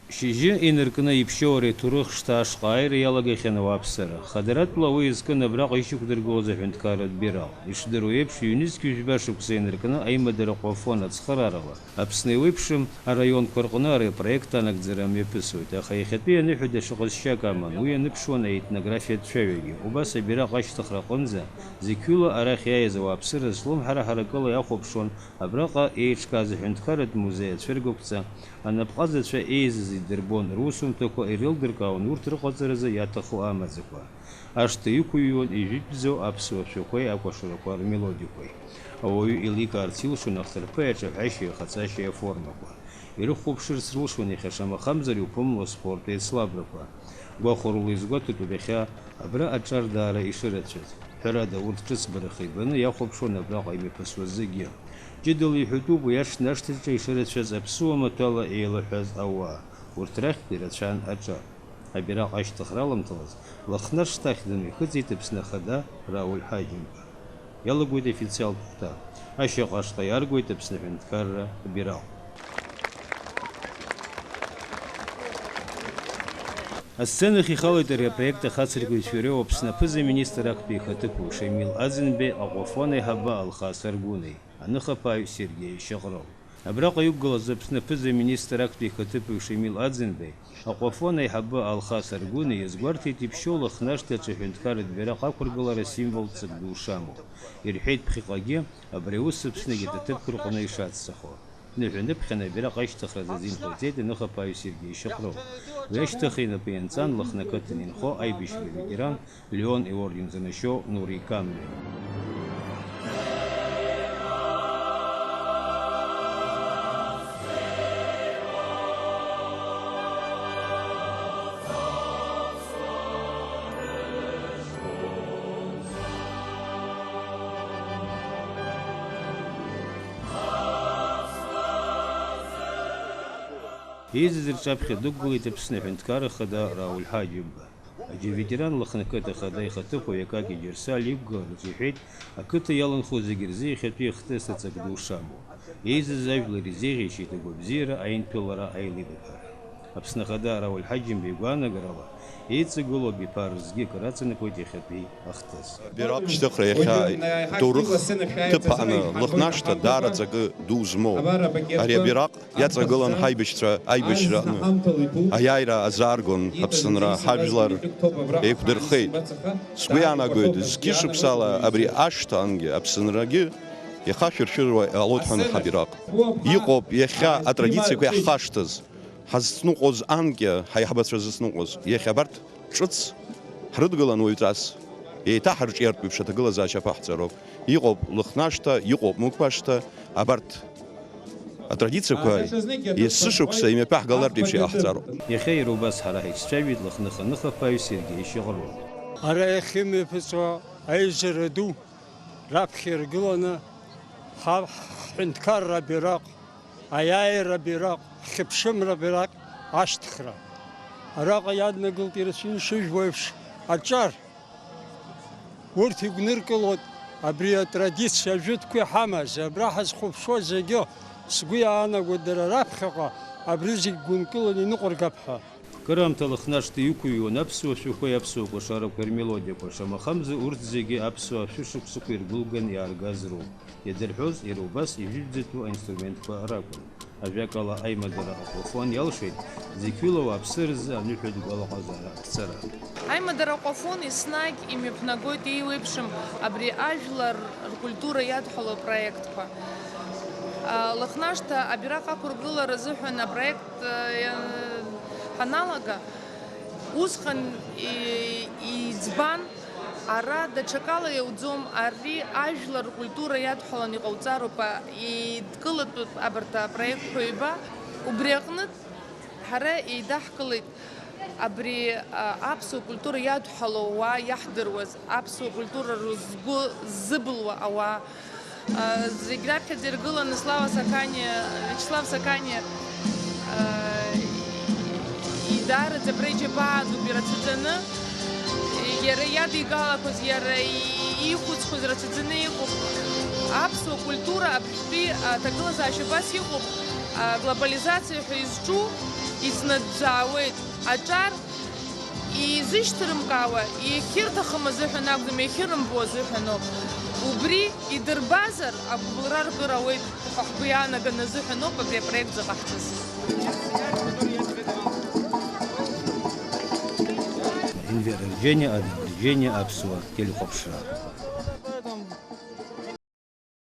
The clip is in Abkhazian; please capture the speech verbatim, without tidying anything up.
Шьыжьы инаркны иԥшьоу ари аҭоурых шҭа ашҟа ааира иалагахьан ауааԥсыра. Хадаратәла уи изкын абраҟа ишьақәдыргылоз аҳәынҭқарратә бираҟ. Ишдыру еиԥш, ҩнызқь жәба шықәса инаркны аимадара Аҟәафон ацхыраарала Аԥсны еиуеиԥшым араионқәа рҟны ари апроект анагӡара мҩаԥысуеит, аха иахьатәи аныҳәа даҽа ҟазшьак аман, уи аныԥшуан аетнографиатә цәаҩагьы. Убас абираҟ ашьҭыхра аҟынӡа, зықьҩыла арахь иааиз ауааԥсыра злоу ҳара ҳаракыла иахәаԥшуан абраҟа еиҿкааз аҳәынҭқарратә музеи ацәыргақәҵа, анапҟазацәа еизаз идырбон, русумҭақәа ирылдыркаауан урҭ рыҟаҵаразы иаҭаху амаӡақәа. Ашҭа иқәыҩуан ижәытәӡоу аԥсуа шәақәеи акәашарақәа рмелодиақәеи. Ауаҩы еиликаарц илшон ахҭырԥеи аҿаҳәашьеи ахаҵашьеи аформақәа. Ирыхәаԥшырц рылшон иахьа шамахамзар иуԥымло аспорт еицлабрақәа. Гәахәарыла изгәаҭатәуп иахьа абра аҿар даара ишырацәаз. Ҳәарада, урҭ ҿыцбарах ибаны иахәаԥшуан абраҟа имҩаԥысуаз зегьы. Ҷыдала иҳәатәуп уи аҽны ашҭаҿы ишырацәаз аԥсуа маҭәала еилаҳәаз ауаа. Урҭ рахьтә ирацәан аҿар. Абираҟ ашьҭыхра аламҭалаз, Лыхнашҭа ахьӡ имҩахыҵит Аԥсны Ахада Рауль Ҳаџьымба. Иалагоит официалтә хәҭа. Ашьаҟа ашҟа иаргоит Аԥсны аҳәынҭқарра абираҟ. Асценахь ихалоит ари апроект ахацыркыҩцәа иреиуоу Аԥсны аԥыза-министр актәи ихаҭыԥуаҩ Шамил Аӡынбеи, Аҟәафон аиҳабы Алхас Аргәынеи, аныхаԥааҩ Сергеи Шьаҟрыл. Абраҟа иқәгылаз Аԥсны аԥыза-министр актәи ихаҭыԥуаҩ Шамил Аӡынбеи, Аҟәафон аиҳабы Алхас Аргәынеи иазгәарҭеит иԥшьоу Лыхнашҭа аҿы аҳәынҭқарратә бираҟ ақәыргылара символ ҵак ду шамоу. Ирҳәеит, ԥхьаҟагьы абри аус Аԥсныгьы аҭыԥқәа рҟны ишацҵахо. Ныҳәа ныԥхьаны абираҟ ашьҭыхразы азин ҟаиҵеит аныхаԥааҩ Сергеи Шьаҟрыл. Уи ашьҭыхра инапы ианҵан Лыхнақыҭан инхо аибашьра аветеран Леон иорден занашьоу Нури Камлиа. Еизаз рҿаԥхьа дықәгылеит Аԥсны аҳәынҭқарра ахада Рауль Ҳаџьымба. Аџьаветеран Лыхнақыҭа ахада ихаҭыԥуаҩ Акаки Џьарсал иқәгылараҿы иҳәеит, ақыҭа иаланхо зегьы рзы иахьатәи ахҭысра ҵак ду шамоу. Еизаз ажәлар изеиӷьеишьеит агәабзиара, аинҭәылара, аилибакара. Аԥсны ахада Рауль Ҳаџьымба игәаанагарала, еиҵагылоу абиԥара зегьы акыр аҵанакуеит иахьатәи ахҭыс. Абираҟ шьҭыхра иахьа ҭоурых ҭыԥ аҟны Лыхнашҭа даара ҵакы ду змоу. Ари абираҟ иаҵагылан ҳаибашьцәа аибашьра аҟны аиааира азааргон Аԥсынра, ҳажәлар еиқәдырхеит. Сгәы иаанагоит, зқьышықәсала абри ашҭа ангьы Аԥсынрагьы ихашәыршәыруа иҟалоит ҳәа ҳабираҟ. Иҟоуп иахьа атрадициақәа иаҳхашҭыз, ҳазҭныҟәоз анкьа, ҳаиҳабацәа зыҭныҟәоз. Иахьа абарҭ ҿыц ҳрыдгылан уаҩҵас, еиҭаҳарҿиартә еиԥш аҭагылазаашьа аԥаҳҵароуп. Иҟоуп Лыхнашҭа, иҟоуп Мықәашҭа, абарҭ атрадициақәа есышықәса имҩаԥаҳгалартә еиԥш иҟаҳҵароуп. Иахьа иара убас ҳара ҳаицәажәеит Лыхных аныхаԥааҩ Сергеи Шьаҟрыл. Ара иахьымҩаԥысуа аизара ду раԥхьа иргыланы ҳа-, ҳҳәынҭқарра абираҟ, аиааира абираҟ, ҳхьыԥшымра абираҟ ашьҭыхра. Араҟа иаднагылт ирацәаны ишыжәбо еиԥш аҿар. Урҭ игәныркылоит абри атрадициа ажәытәқәа иҳамаз, абра ҳазхәаԥшуа зегьы, сгәы иаанагоит, дара раԥхьаҟа абри зегь гәынкыланы иныҟәыргап ҳәа. Кыраамҭа Лыхнашҭа иқәыҩуан аԥсуа шәақәеи аԥсуа кәашарақәеи рмелодиақәа, шамахамзар урҭ зегьы аԥсуаа шәышықәсақәа иргәылган иааргаз роуп. Иадырҳәоз иара убас ижәытәӡатәу аинструментқәа ракәын. Ажәакала, аимадара Аҟәафон иалшеит зықьҩыла ауааԥсыра рзы аныҳәатә гәалаҟазаара аҭҵара. Аимадара Аҟәафон еснагь имҩаԥнагоит еиуеиԥшым абри ажәлар ркультура иадҳәало апроектқәа. Лыхнашҭа абираҟ ақәыргылара азыҳәан апроект ҳаналага, усҟан и-, иӡбан, ара даҽакала иауӡом, ари ажәлар ркультура иадҳәалан иҟауҵароуп, а, идкылатәуп абарҭ апроектқәа ҩба. Убри аҟнытә ҳара еидаҳкылеит абри, а, аԥсуа культура иадҳәало ауаа иаҳдыруаз, аԥсуа культура рызгәы ззыбылуа ауаа. Зегь раԥхьаӡа иргыланы Слава Саканиа, Виачеслав Саканиа, даараӡа абра иџьабаа дууп ирацәаӡаны, иара иадигалақәаз, иара ихәыцқәаз рацәаӡаны иҟоуп. Аԥсуа культура абжьтәи аҭагылазаашьа убас иҟоуп, аглобализациа ҳәа изҿу, Иснаӡәӡәаауеит аҿар, изышьҭырымкаауа, иахьырҭахым азыҳәан акәӡам, иахьырымбо азыҳәаноуп. Убри идырбазар, агәыбылра ркыр ауеит ҳәа ҳгәы иаанаганы азыҳәаноуп абри апроект заҟа ҳҿыз. Инвер Рџьениа, Рџьениа аԥсуа телехәаԥшра.